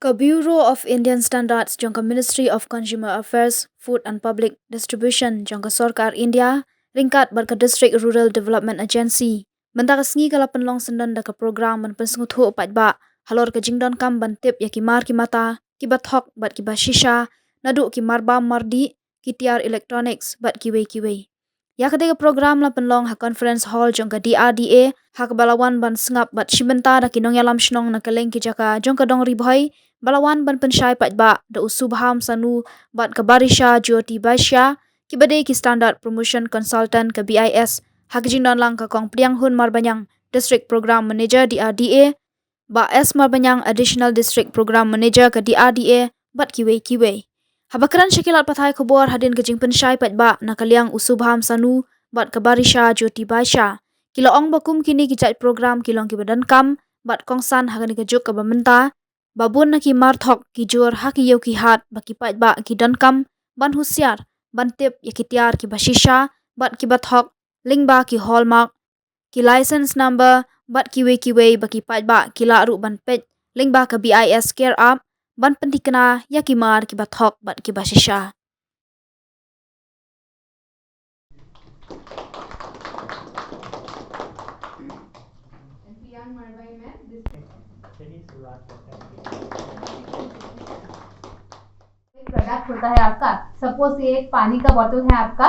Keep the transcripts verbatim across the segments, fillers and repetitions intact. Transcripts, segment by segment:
Ka Bureau of Indian Standards jong ka Ministry of Consumer Affairs, Food and Public Distribution jong ka Sorkar India ryngkat bad ka District Rural Development Agency mynta ka sngi ka la pynlong syndon da ka program ban pynsngewthuh paidbah halor ka jingdonkam ban tip ïa ki mar ki mata kiba thok bad kiba shisha, naduh ki mar bam mar dih, ki tiar electronics bad kiwei kiwei. Ïa katei ka program la pynlong ha conference hall jong ka D R D A ha kaba la wan ban sngap bad shim bynta da ki nongïalam shnong na kylleng ki jaka jong ka dong Ri Bhoi ba la wan ban pynshai paidbah da u Subham Sanu bad ka Barisha Jyoti Baisya, kiba dei ki Standard Promotion Consultant ka B I S, ha ka jingdon lang ka Kong Plianghun Marbaniang, District Program Manager D R D A, Bah S Marbaniang, Additional District Program Manager ka D R D A, bad kiwei kiwei. Haba kren sha ki lad pathai khubor hadien ka jingpynshai paidbah na ka liang u Subham Sanu bad ka Barisha Jyoti Baisya, ki la ong ba kum kine ki jait program ki long kiba donkam bad kongsan ha kane ka juk kaba mynta, ba bun na ki mar thok ki jur ha ki ïew ki hat ba ki paidbah ki donkam ban husiar ban tip ïa ki tiar kiba shisha bad kiba thok, lyngba ki hallmark, ki license number bad kiwei kiwei ba ki paidbah ki lah ruh ban peit lyngba ka B I S Care App ban pynthikna ïa ki mar kiba thok bad kiba shisha. प्रोडक्ट होता है आपका, सपोज ये एक पानी का बॉटल है आपका,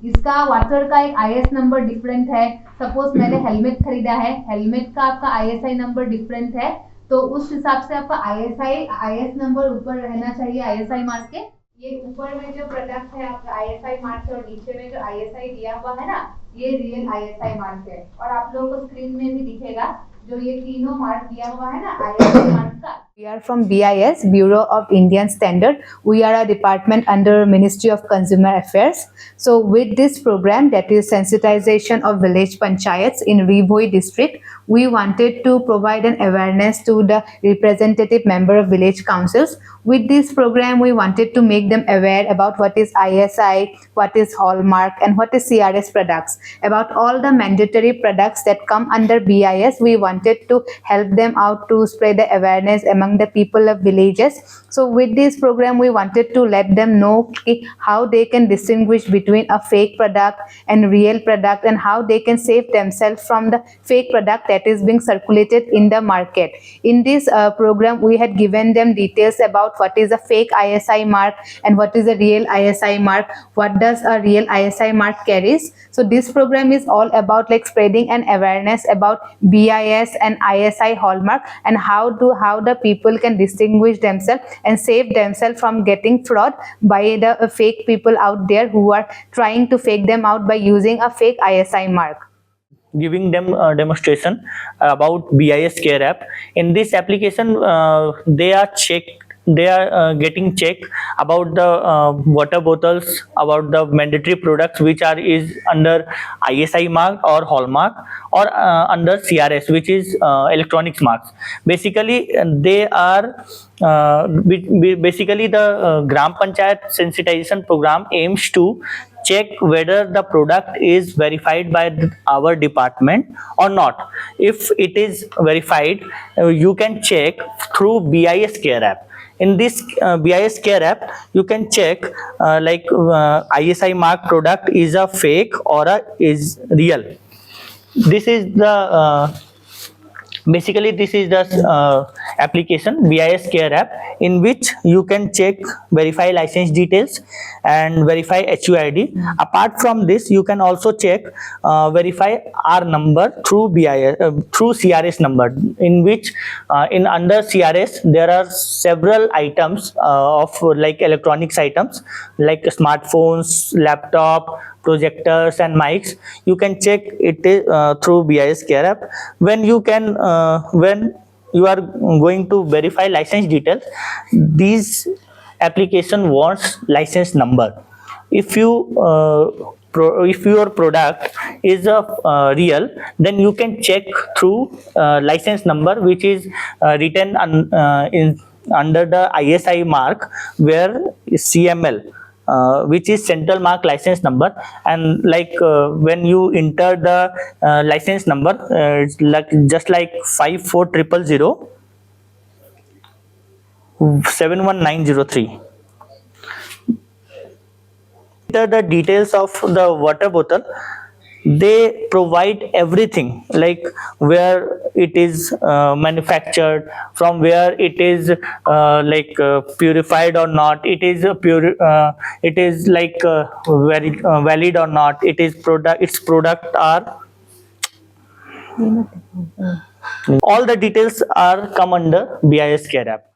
इसका वाटर का एक आईएस नंबर डिफरेंट है। सपोज मैंने हेलमेट खरीदा है, हेलमेट का आपका आईएसआई नंबर डिफरेंट है, तो उस हिसाब से आपका आईएसआई आईएस नंबर ऊपर रहना चाहिए आईएसआई मार्क के। ये ऊपर में जो प्रोडक्ट है आपका आईएसआई मार्क है और नीचे में जो आईएसआई दिया हुआ है ना, ये रियल आईएसआई मार्क है। और आप लोगों को स्क्रीन में भी दिखेगा जो ये तीनों मार्क दिया हुआ है ना आईएसआई मार्क का। We are from B I S, Bureau of Indian Standard. We are a department under Ministry of Consumer Affairs. So with this program, that is sensitization of village panchayats in Ri Bhoi district, we wanted to provide an awareness to the representative member of village councils. With this program, we wanted to make them aware about what is I S I, what is hallmark, and what is C R S products. About all the mandatory products that come under B I S, we wanted to help them out to spread the awareness among the people of villages. So with this program, we wanted to let them know ki how they can distinguish between a fake product and real product, and how they can save themselves from the fake product that is being circulated in the market. In this uh, program, we had given them details about what is a fake I S I mark and what is a real I S I mark, what does a real I S I mark carries. So this program is all about, like, spreading an awareness about B I S and I S I hallmark, and how do, how the people can distinguish themselves and save themselves from getting fraud by the uh, fake people out there who are trying to fake them out by using a fake I S I mark. Giving them a demonstration about B I S Care app. In this application, uh, they are checked, they are uh, getting checked about the uh, water bottles, about the mandatory products which are is under I S I mark or hallmark, or uh, under C R S, which is uh, electronics marks. Basically, uh, they are uh, ba- ba- basically the uh, Gram Panchayat sensitization program aims to check whether the product is verified by th- our department or not. If it is verified, uh, you can check through B I S Care app. In this uh, B I S Care app, you can check uh, like uh, I S I mark product is a fake or a is real. This is the uh, basically, this is the uh, application B I S Care app, in which you can check, verify license details and verify H U I D. Apart from this, you can also check, uh, verify R number through B I S, uh, through C R S number, in which uh, in under C R S there are several items uh, of, like, electronics items like smartphones, laptop, projectors and mics. You can check it uh, through B I S Care app. When you can uh, when you are going to verify license details, this application wants license number. If you uh, pro- if your product is a uh, real, then you can check through uh, license number, which is uh, written un- uh, in under the I S I mark, where C M L, uh, which is central mark license number. And, like, uh, when you enter the uh, license number, uh, it's like, just like five four triple zero, seven one nine zero three. Enter the details of the water bottle. They provide everything, like where it is uh, manufactured, from where it is uh, like uh, purified or not, it is a pure uh, it is like uh, very uh, valid or not, it is product its product are all the details are come under B I S care app.